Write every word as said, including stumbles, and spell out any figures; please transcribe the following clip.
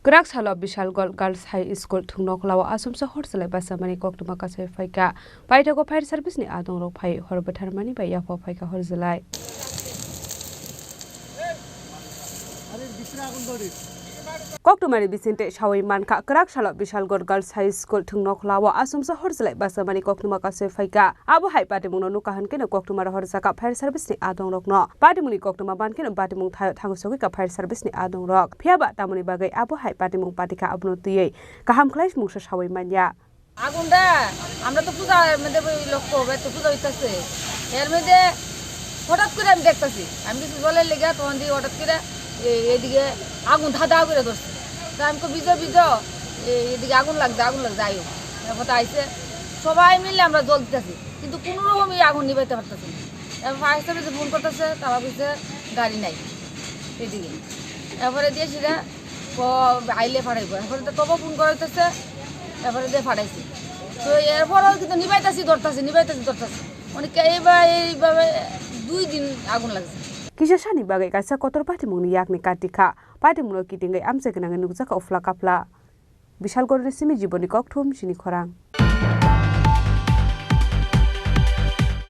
Kwrak salo Bishalgarh Girls High School thwngnokhla o asumsa hor chwlai bachamani koktwma kasai phaikha. Paithago fire service ni adongrok phai hor bwtharmani bai yapha phaikha hor chwlai. Koktwmani bisingtwi sawi mankha, kwrak salo Bishalgarh Girls High School thwngnokhla o asumsa hor chwlai bachamani koktwma kasai phaikha. Abo hai patimungno nukha hwnkhe no koktwma rohorjak kha fire service ni adongrokno. Patimungni koktwma mankhe no patimung thaio thangwi sogwi kha fire service ni adongrok. Phiyaba tamoni bagwi abo hai patimung patikha abono twiwi kaham khlai mungsa sawi manya. আগুনটা, আমরা তো পূজা, এর মধ্যে ওই লক্ষ্য হবে, তো পূজা হইতাছে। এর মধ্যে হঠাৎ করে আমি দেখতাছি, আমি কিছু জলের লেগে তখন দিয়ে হঠাৎ করে এই, এদিকে আগুন ধাঁধা করে ধরছে। তা আমি কই, "বিজয়, বিজয়, এই, এদিকে আগুন লাগছে, আগুন লাগছে, আইও।" এরপর তো আইছে, সবাই মিলে আমরা জল দিতেছি, কিন্তু কোনো রকম এই আগুন নিবাইতে পারতেছি না। এরপর ফায়ার সার্ভিসে ফোন করতেছে, তারা বলছে গাড়ি নাই এদিকে। এরপরে দিয়ে সেটা ক-, আইলে ফাটাইবো। এরপরে তো তবু ফোন করাইতেছে, এরপরে দিয়ে ফাটাইছি। তো এরপরেও কিন্তু নিবাইতেছি, ধরতেছি, নিবাইতেছি, ধরতেছি। মানে কে-, এইভাবে, এইভাবে দুই দিন আগুন লাগছে। Kisa sani bagwi kaisa kotor patimungni yakni kati kha. Patimungno kitingwi amchai gwnangwi nukjakha uphla kaphla. Bishalgarhni simi Jiboni Kokthum, chini khorang.